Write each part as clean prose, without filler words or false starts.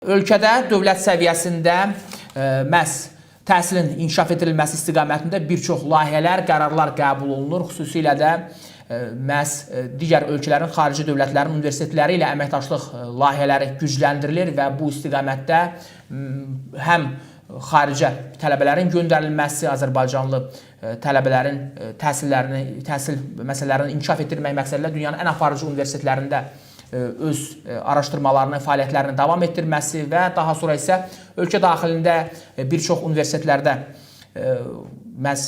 Ölkədə dövlət səviyyəsində məhz təhsilin inkişaf etdirilməsi istiqamətində bir çox layihələr, qərarlar qəbul olunur. Xüsusilə də məhz digər ölkələrin, xarici dövlətlərin universitetləri ilə əməkdaşlıq layihələri gücləndirilir və bu istiqamətdə həm xaricə tələbələrin göndərilməsi, azərbaycanlı tələbələrin təhsillərini, təhsil məsələlərini inkişaf etdirmək məqsədilə dünyanın ən aparıcı universitetlərində öz araşdırmalarını, fəaliyyətlərini davam etdirməsi və daha sonra isə ölkə daxilində bir çox universitetlərdə məhz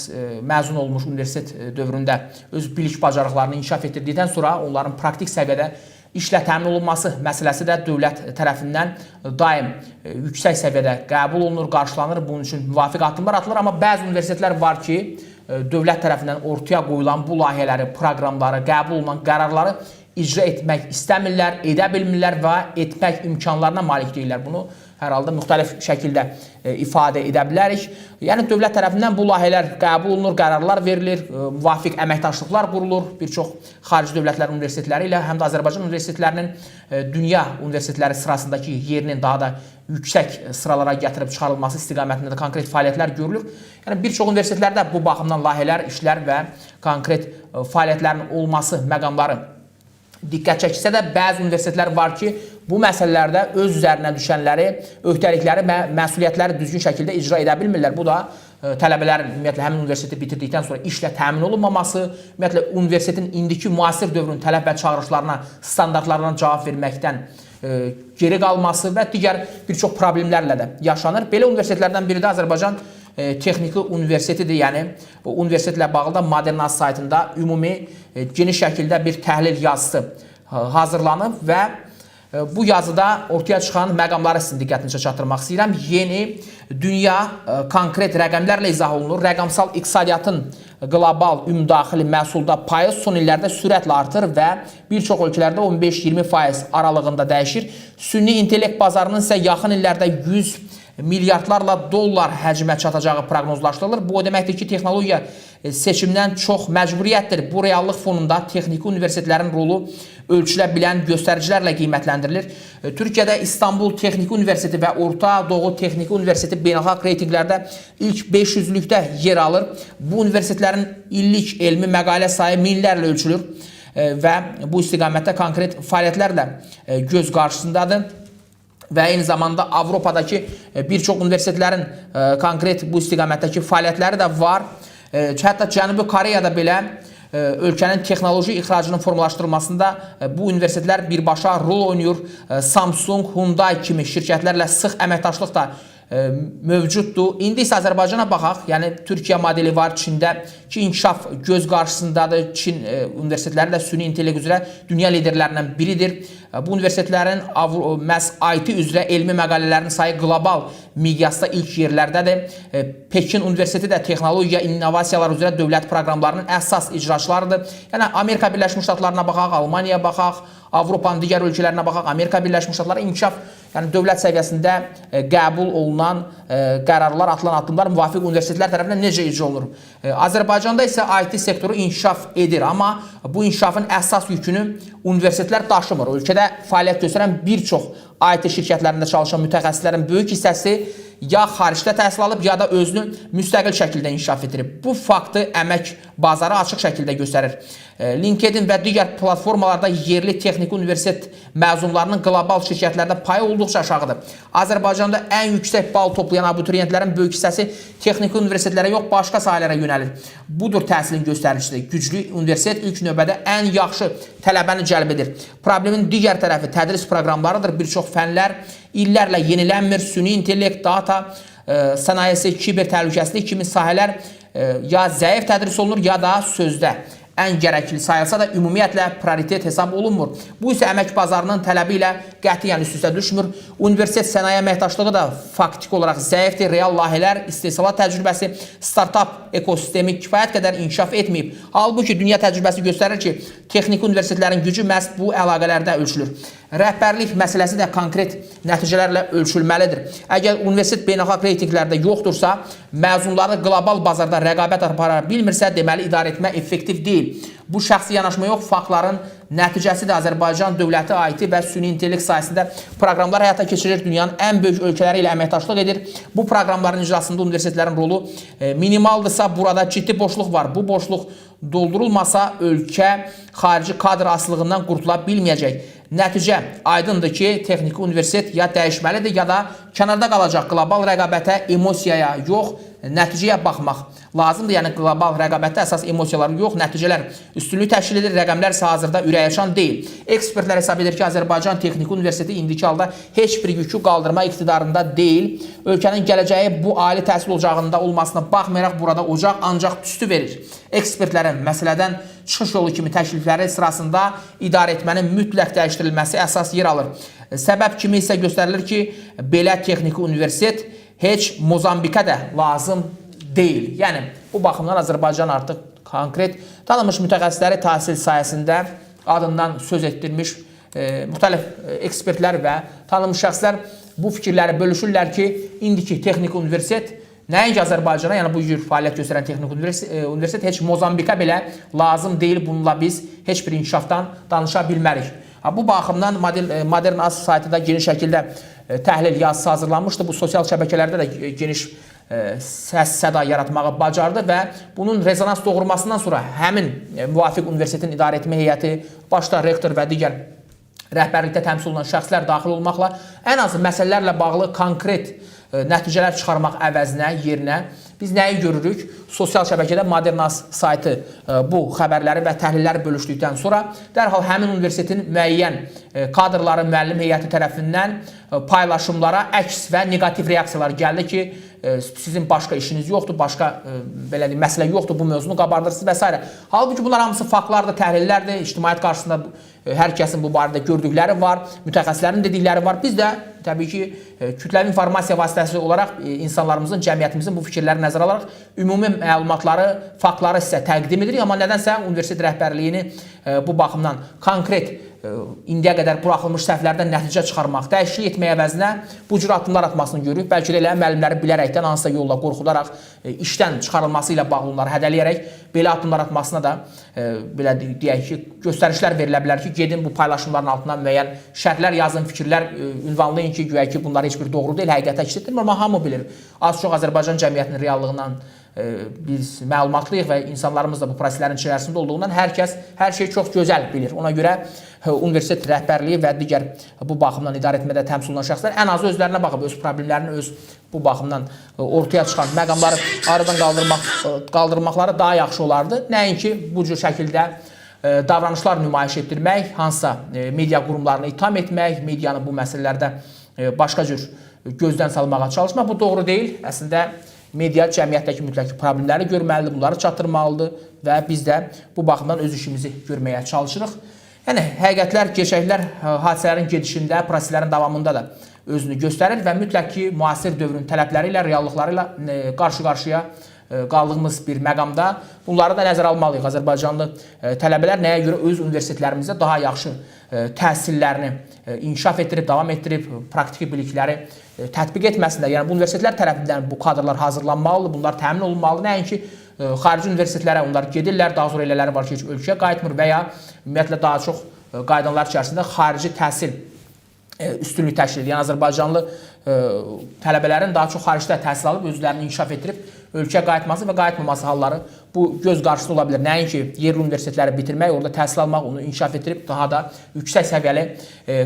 məzun olmuş universitet dövründə öz bilik bacarıqlarını inkişaf etdirdikdən sonra onların praktik səviyyədə işlə təmin olunması məsələsi də dövlət tərəfindən daim yüksək səviyyədə qəbul olunur, qarşılanır. Bunun üçün müvafiq addımlar atılır, amma bəzi universitetlər var ki, dövlət tərəfindən ortaya qoyulan bu layihələri, proqramları, qəbul olunan qərarları icra etmək istəmirlər, edə bilmirlər və etmək imkanlarına malik deyillər. Bunu hər halda müxtəlif şəkildə ifadə edə bilərik. Yəni dövlət tərəfindən bu layihələr qəbul olunur, qərarlar verilir, müvafiq əməkdaşlıqlar qurulur bir çox xarici dövlətlərin universitetləri ilə, həm də Azərbaycan universitetlərinin dünya universitetləri sırasındakı yerinin daha da yüksək sıralara gətirib çıxarılması istiqamətində də konkret fəaliyyətlər görülür. Yəni bir çox universitetlərdə bu baxımdan layihələr, işlər və konkret fəaliyyətlərin olması məqamları diqqət çəkilsə də, bəzi universitetlər var ki, bu məsələlərdə öz üzərinə düşənləri, öhdəlikləri və məsuliyyətləri düzgün şəkildə icra edə bilmirlər. Bu da tələbələrin ümumiyyətlə həmin universiteti bitirdikdən sonra işlə təmin olunmaması, ümumiyyətlə universitetin indiki müasir dövrün tələb və çağırışlarına, standartlarına cavab verməkdən geri qalması və digər bir çox problemlərlə də yaşanır. Belə universitetlərdən biri də Azərbaycan Texniki Universitetidir. Yəni bu universitetlə bağlı da Modernaz saytında ümumi geniş şəkildə bir təhlil yazısı hazırlanıb və bu yazıda ortaya çıxan məqamları sizin diqqətinizə çatdırmaq istəyirəm. Yeni dünya konkret rəqəmlərlə izah olunur. Rəqəmsal iqtisadiyyatın qlobal ümumdaxili məhsulda payı son illərdə sürətlə artır və bir çox ölkələrdə 15-20% aralığında dəyişir. Süni intellekt bazarının isə yaxın illərdə 100 milyardlarla dollar həcmə çatacağı proqnozlaşdırılır. Bu o deməkdir ki, texnologiya seçimdən çox məcburiyyətdir. Bu reallıq fonunda texniki universitetlərin rolu ölçülə bilən göstəricilərlə qiymətləndirilir. Türkiyədə İstanbul Texniki Universiteti və Orta Doğu Texniki Universiteti beynəlxalq reytinqlərdə ilk 500-lükdə yer alır. Bu universitetlərin illik elmi məqalə sayı minlərlə ölçülür və bu istiqamətdə konkret fəaliyyətlərlə göz qarşısındadır. Və eyni zamanda Avropadakı bir çox universitetlərin konkret bu istiqamətdəki fəaliyyətləri də var. Hətta Cənubi Koreyada belə ölkənin texnoloji ixracının formalaşdırılmasında bu universitetlər birbaşa rol oynayır. Samsung, Hyundai kimi şirkətlərlə sıx əməkdaşlıq da mövcuddur. İndi isə Azərbaycana baxaq. Yəni Türkiyə modeli var, Çində ki inkişaf göz qarşısındadır. Çin universitetləri də süni intellekt üzrə dünya liderlərindən biridir. Bu universitetlərin məhz IT üzrə elmi məqalələrin sayı qlobal miqyasda ilk yerlərdədir. Pekin Universiteti də texnologiya, innovasiyalar üzrə dövlət proqramlarının əsas icraçılarıdır. Yəni Amerika Birləşmiş Ştatlarına baxaq, Almaniyaya baxaq, Avropanın digər ölkələrinə baxaq, Amerika Birləşmiş Ştatları inkişaf, yəni dövlət səviyyəsində qəbul olunan qərarlar, atılan addımlar müvafiq universitetlər tərəfindən necə icra olunur? Azərbaycanda isə IT sektoru inkişaf edir, amma bu inkişafın əsas yükünü universitetlər daşımır. Ölkədə fəaliyyət göstərən bir çox IT şirkətlərində çalışan mütəxəssislərin böyük hissəsi ya xaricdə təhsil alıb, ya da özünü müstəqil şəkildə inkişaf etdirib. Bu faktı əmək bazarı açıq şəkildə göstərir. LinkedIn və digər platformalarda yerli texniki universitet məzunlarının qlobal şirkətlərdə payı olduqca aşağıdır. Azərbaycanda ən yüksək bal toplayan abituriyentlərin böyük hissəsi texniki universitetlərə yox, başqa sahələrə yönəlir. Budur təhsilin göstəricisi. Güclü universitet ilk növbədə ən yaxşı tələbəni cəlb edir. Problemin digər tərəfi tədris proqramlarıdır. Bir çox fənlər illərlə yenilənmir. Süni intellekt, data sənayesi, kiber təhlükəsizlik kimi sahələr ya zəif tədris olunur, ya da sözdə ən gərəkli sayılsa da ümumiyyətlə prioritet hesab olunmur. Bu isə əmək bazarının tələbi ilə qətiyyən üst-üstə düşmür. Universitet sənaye əməkdaşlığı da faktiki olaraq zəifdir. Real layihələr, istehsalat təcrübəsi, startap ekosistemi kifayət qədər inkişaf etməyib. Halbuki dünya təcrübəsi göstərir ki, texniki universitetlərin gücü məhz bu əlaqələrdə ölçülür. Rəhbərlik məsələsi də konkret nəticələrlə ölçülməlidir. Əgər universitet beynəlxalq reytinqlərdə yoxdursa, məzunları qlobal bazarda rəqabət apara bilmirsə, deməli idarə etmə effektiv deyil. Bu şəxsi yanaşma yox, faktların nəticəsidir. Azərbaycan dövləti IT və süni intellekt sahəsində proqramlar həyata keçirir. Dünyanın ən böyük ölkələri ilə əməkdaşlıq edir. Bu proqramların icrasında universitetlərin rolu minimaldırsa, burada ciddi boşluq var. Bu boşluq doldurulmasa ölkə xarici kadr asılılığından qurtula bilməyəcək. Nəticə aydındır ki, texniki universitet ya dəyişməlidir, ya da kənarda qalacaq. Qlobal rəqabətə emosiyaya yox, nəticəyə baxmaq lazımdır. Yəni qlobal rəqabətdə əsas emosiyalar yox, nəticələr üstünlük təşkil edir. Rəqəmlər isə hazırda ürəkaçan deyil. Ekspertlər hesab edir ki, Azərbaycan Texniki Universiteti indiki halda heç bir yükü qaldırma iqtidarında deyil. Ölkənin gələcəyi bu ali təhsil ocağında olmasına baxmayaraq burada ocaq ancaq tüstü verir. Ekspertlərin məsələdən çıxış yolu kimi təklifləri sırasında idarə etmənin mütləq dəyişdirilməsi əsas yer alır. Səbəb kimi isə göstərilir ki, belə texniki universitet heç Mozambikə də lazım deyil. Yəni bu baxımdan Azərbaycan artıq konkret tanınmış mütəxəssisləri təhsil sahəsində adından söz etdirmiş müxtəlif ekspertlər və tanınmış şəxslər bu fikirləri bölüşürlər ki, indiki texniki universitet nəinki Azərbaycana, yəni bu cür fəaliyyət göstərən texniki universitet heç Mozambikə belə lazım deyil. Bununla biz heç bir inkişafdan danışa bilmərik. Bu baxımdan Modern Az saytı da geniş şəkildə təhlil yazısı hazırlanmışdı. Bu sosial şəbəkələrdə də geniş səs səda yaratmağı bacardı və bunun rezonans doğurmasından sonra həmin müvafiq universitetin idarə etmə heyəti, başda rektor və digər rəhbərlikdə təmsil olunan şəxslər daxil olmaqla ən azı məsələlərlə bağlı konkret nəticələr çıxarmaq əvəzinə, yerinə biz nəyi görürük? Sosial şəbəkədə Modernas saytı bu xəbərləri və təhlilləri bölüşdükdən sonra dərhal həmin universitetin müəyyən kadrları, müəllim heyəti tərəfindən paylaşımlara əks və neqativ reaksiyalar gəldi ki, sizin başqa işiniz yoxdur, başqa belə deyim, məsələ yoxdur, bu mövzunu qabardırsınız və s. Halbuki bunlar hamısı faktlardır, təhlillərdir, ictimaiyyət qarşısında hər kəsin bu barədə gördükləri var, mütəxəssislərin dedikləri var. Biz də təbii ki, kütləvi informasiya vasitəsi olaraq insanlarımızın, cəmiyyətimizin bu fikirləri nəzərə alaraq ümumi məlumatları, faktları sizə təqdim edirik. Amma nədənsə universitet rəhbərliyini bu baxımdan konkret indiyə qədər buraxılmış səhvlərdən nəticə çıxarmaq, dəyişiklik etmək əvəzinə bu cür addımlar atmasını görürük. Bəlkə də elə müəllimləri bilərəkdən hansısa yolla qorxudaraq işdən çıxarılması ilə bağlı onları hədələyərək belə addımlar atmasına da belə deyək ki, göstərişlər verilə bilər ki, gedin bu paylaşımların altına müəyyən şərhlər yazın, fikirlər ünvanlayın ki, güya ki, bunlar heç bir doğru deyil, həqiqətə əks etdirmir, amma hamı bilir. Az çox Azərbaycan cəmiyyətinin reallığından biz məlumatlıyıq və insanlarımız da bu proseslərin içərisində olduğundan hər kəs hər şeyi çox gözəl bilir. Ona görə universitet rəhbərliyi və digər bu baxımdan idarə etmədə təmsil olunan şəxslər ən azı özlərinə baxıb öz problemlərini, öz bu baxımdan ortaya çıxan məqamları aradan qaldırmaqları daha yaxşı olardı. Nəinki bu cür şəkildə davranışlar nümayiş etdirmək, hansısa media qurumlarını ittiham etmək, medianı bu məsələlərdə başqa cür gözdən salmağa çalışmaq bu doğru deyil. Əslində media cəmiyyətdəki mütləq problemləri görməlidir, bunları çatdırmalıdır və biz də bu baxımdan öz işimizi görməyə çalışırıq. Yəni həqiqətlər, gerçəklər hadisələrin gedişində, proseslərin davamında da özünü göstərir və mütləq ki, müasir dövrün tələbləri ilə, reallıqları ilə qarşı-qarşıya qaldığımız bir məqamda bunları da nəzərə almalıyıq. Azərbaycanlı tələbələr nəyə görə öz universitetlərimizdə daha yaxşı təhsillərini inkişaf etdirib, davam etdirib, praktiki bilikləri tətbiq etməsinlər. Yəni bu universitetlər tərəfindən bu kadrlar hazırlanmalıdır, bunlar təmin olunmalıdır. Nəinki xarici universitetlərə onlar gedirlər, daha sonra elələri var ki, heç ölkəyə qayıtmır və ya ümumiyyətlə daha çox qayıdanlar içərisində xarici təhsil üstünlük təşkil edir. Yəni Azərbaycanlı tələbələrin daha çox xaricdə təhsil alıb özlərini inkişaf etdirib ölkəyə qayıtması və qayıtmaması halları bu göz qarşısında ola bilər. Nəinki yerli universitetləri bitirmək, orada təhsil almaq, onu inkişaf etdirib daha da yüksək səviyyəli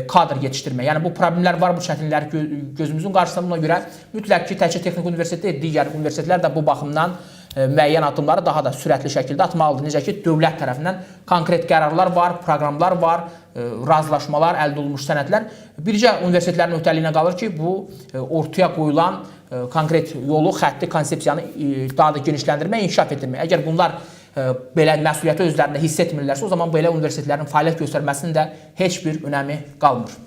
kadr yetişdirmək. Yəni bu problemlər var, bu çətinliklər gözümüzün qarşısında. Buna görə mütləq ki, təkcə texniki universitet deyil, digər universitetlər də bu baxımdan müəyyən addımları daha da sürətli şəkildə atmalıdır. Necə ki, dövlət tərəfindən konkret qərarlar var, proqramlar var, razılaşmalar, əldə olunmuş sənədlər. Bircə universitetlərin öhdəliyinə qalır ki, bu ortaya qoyulan konkret yolu, xətti, konsepsiyanı daha da genişləndirmək, inkişaf etdirmək. Əgər bunlar belə məsuliyyəti özlərində hiss etmirlərsə, o zaman belə universitetlərin fəaliyyət göstərməsinin də heç bir önəmi qalmır.